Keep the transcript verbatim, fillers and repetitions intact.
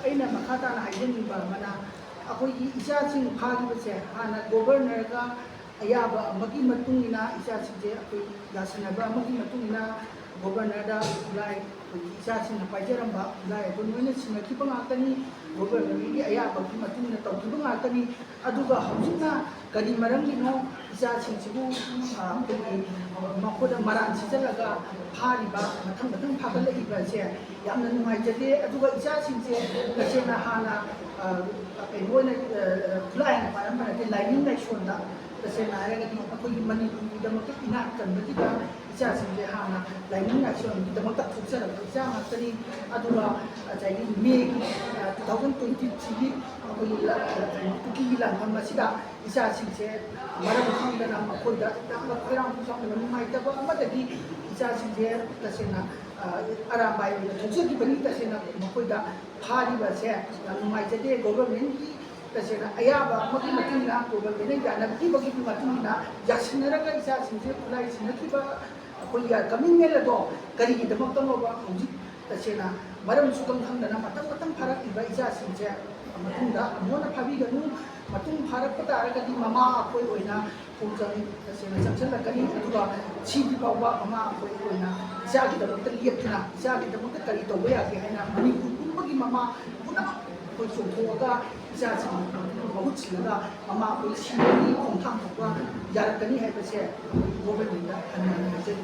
ꯑꯩꯅ ꯃꯈꯥ ꯇꯥꯅ ꯍꯥꯏꯖꯅꯤꯡꯕ ꯑꯃꯅ, ꯑꯩꯈꯣꯏꯒꯤ ꯏꯆꯥꯁꯤꯡ ꯐꯥꯈꯤꯕꯁꯦ ꯍꯥꯟꯅ ꯒꯣꯕꯔꯅꯔꯒ ꯑꯌꯥꯕ ꯑꯃꯒꯤ ꯃꯇꯨꯡ ꯏꯟꯅ ꯏꯆꯥꯁꯤꯡꯁꯦ ꯑꯩꯈꯣꯏ ꯌꯥꯁꯟꯅꯕ ꯑꯃꯒꯤ ꯃꯇꯨꯡ ꯏꯟꯅ ꯒꯣꯕꯔꯅꯔꯗ ꯈꯨꯠꯂꯥꯏ, ꯑꯩꯈꯣꯏꯒꯤ ꯏꯆꯥꯁꯤꯡꯅ ꯄꯥꯏꯖꯔꯝꯕ ꯈꯨꯠꯂꯥꯏ ꯑꯗꯨ ꯂꯣꯏꯅ ꯁꯤꯟꯅꯈꯤꯕ ꯉꯥꯛꯇꯅꯤ꯫ ꯒꯣꯕꯔꯅꯔꯒꯤ ꯑꯌꯥꯕꯒꯤ ꯃꯇꯨꯡ ꯏꯟꯅ ꯇꯧꯈꯤꯕ ꯉꯥꯛꯇꯅꯤ꯫ ꯑꯗꯨꯒ ꯍꯧꯖꯤꯛꯅ ꯀꯔꯤ ꯃꯔꯝꯒꯤꯅꯣ ꯏꯆꯥꯁꯤꯡꯁꯤꯕꯨ, ꯑ, ꯑꯩꯈꯣꯏꯒꯤ, ꯑ, ꯃꯈꯣꯏꯗ ꯃꯔꯥꯟ ꯁꯤꯖꯜꯂꯒ ꯐꯥꯔꯤꯕ, ꯃꯊꯪ ꯃꯊꯪ ꯐꯥꯒꯠꯂꯛꯏꯕꯁꯦ ꯌꯥꯝꯅ ꯅꯨꯡꯉꯥꯏꯖꯗꯦ꯫ ꯑꯗꯨꯒ ꯏꯆꯥꯁꯤꯡꯁꯦ ꯇꯁꯦꯡꯅ ꯍꯥꯟꯅ, ꯑ, ꯀꯩꯅꯣ ꯑꯣꯏꯅ, ꯑ, ꯈꯨꯠꯂꯥꯏ ꯍꯥꯏꯅ ꯄꯥꯏꯔꯝꯕ ꯅꯠꯇꯦ, ꯂꯥꯏꯅꯤꯡ ꯂꯥꯏꯁꯣꯟꯗ ꯇꯁꯦꯡꯅ ꯍꯥꯏꯔꯒꯗꯤ ꯑꯩꯈꯣꯏꯒꯤ ꯃꯅꯤꯄꯨꯔꯒꯤꯗꯃꯛꯇ ꯏꯅꯥꯠ ꯀꯟꯕꯒꯤꯗ ꯏꯆꯥꯁꯤꯡꯁꯦ ꯍꯥꯟꯅ ꯂꯥꯏꯅꯤꯡ ꯂꯥꯏꯁꯣꯟꯒꯤꯗꯃꯛꯇ ꯊꯣꯛꯆꯔꯛꯄ ꯏꯆꯥ ꯉꯥꯛꯇꯅꯤ꯫ ꯑꯗꯨꯒ ꯉꯁꯥꯏꯒꯤ ꯃꯦꯒꯤ, ꯑ, two thousand twenty threeꯒꯤ ꯑꯩꯈꯣꯏꯒꯤ ꯂ-, ꯀꯩꯅꯣ, ꯀꯨꯀꯤꯒꯤ ꯂꯥꯟꯐꯝ ꯑꯁꯤꯗ ꯏꯆꯥꯁꯤꯡꯁꯦ ꯃꯔꯝ ꯈꯪꯗꯅ ꯃꯈꯣꯏꯗ ꯌꯥꯝꯅ ꯈꯣꯏꯔꯥꯡ ꯈꯣꯏꯁꯥꯎꯅꯕ, ꯅꯨꯡꯉꯥꯏꯇꯕ ꯑꯃꯗꯒꯤ ꯏꯆꯥꯁꯤꯡꯁꯦ ꯇꯁꯦꯡꯅ, ꯑ, ꯑꯔꯥꯝꯕꯥꯏ ꯑꯣꯏꯅ ꯊꯣꯛꯆꯈꯤꯕꯅꯤ꯫ ꯇꯁꯦꯡꯅ ꯃꯈꯣꯏꯗ ꯐꯥꯔꯤꯕꯁꯦ ꯌꯥꯝ ꯅꯨꯡꯉꯥꯏꯖꯗꯦ꯫ ꯒꯣꯕꯔꯃꯦꯟꯒꯤ ꯇꯁꯦꯡꯅ ꯑꯌꯥꯕ ꯑꯃꯒꯤ ꯃꯇꯨꯡ ꯏꯟꯅ, ꯒꯣꯕꯔꯃꯦꯟꯅ ꯌꯥꯅꯕꯤꯕꯒꯤ ꯃꯇꯨꯡ ꯏꯟꯅ ꯌꯥꯁꯤꯟꯅꯔꯒ ꯏꯆꯥꯁꯤꯡꯁꯦ ꯈꯨꯠꯂꯥꯏ ꯁꯤꯟꯅꯈꯤꯕ ꯑꯩꯈꯣꯏꯒꯤ ꯀꯃꯤꯡ ꯃꯦꯟ ꯑꯗꯣ ꯀꯔꯤꯒꯤꯗꯃꯛꯇꯅꯣꯕ ꯍꯧꯖꯤꯛ ꯇꯁꯦꯡꯅ ꯃꯔꯝ ꯁꯨꯈꯪ ꯈꯪꯗꯅ ꯃꯊꯪ ꯃꯊꯪ ꯐꯥꯔꯛꯂꯤꯕ ꯏꯆꯥꯁꯤꯡꯁꯦ ꯃꯇꯨꯡꯗ ꯑꯃꯨꯛ ꯍꯟꯅ ꯐꯥꯕꯤꯒꯅꯨ꯫ ꯃꯇꯨꯡ ꯐꯥꯔꯛꯄ ꯇꯥꯔꯒꯗꯤ ꯃꯃꯥ ꯑꯩꯈꯣꯏ ꯑꯣꯏꯅ ꯈꯣꯡꯖꯪ ꯇꯁꯦꯡꯅ ꯆꯪꯁꯤꯜꯂꯛꯀꯅꯤ꯫ ꯑꯗꯨꯒ ꯁꯤꯗ꯭ꯔꯤ ꯐꯥꯎꯕ ꯃꯃꯥ ꯑꯩꯈꯣꯏ ꯑꯣꯏꯅ ꯏꯆꯥꯒꯤꯗꯃꯛꯇ ꯂꯦꯞꯇꯨꯅ ꯏꯆꯥꯒꯤꯗꯃꯛꯇ ꯀꯔꯤ ꯇꯧꯕ ꯌꯥꯒꯦ ꯍꯥꯏꯅ ꯃꯅꯤꯄꯨꯔ ꯄꯨꯝꯕꯒꯤ ꯃꯃꯥ ꯄꯨꯝꯅꯃꯛ ꯑꯩꯈꯣꯏ ꯆꯣꯡꯊꯣꯛꯑꯒ ꯏꯆꯥꯁꯤꯡ ꯃꯍꯨꯠ ꯁꯤꯜꯂꯒ ꯃꯃꯥ ꯑꯩꯈꯣꯏ ꯁꯤꯕꯒꯤ ꯈꯣꯡꯊꯥꯡ ꯊꯣꯛꯄ ꯌꯥꯔꯛꯀꯅꯤ ꯍꯥꯏꯕꯁꯦ ꯑꯩꯈꯣꯏ ꯒꯣꯕꯔꯃꯦꯟꯗ ꯍꯟꯅ ꯍꯟꯅ ꯍꯥꯏꯖꯔꯤ꯫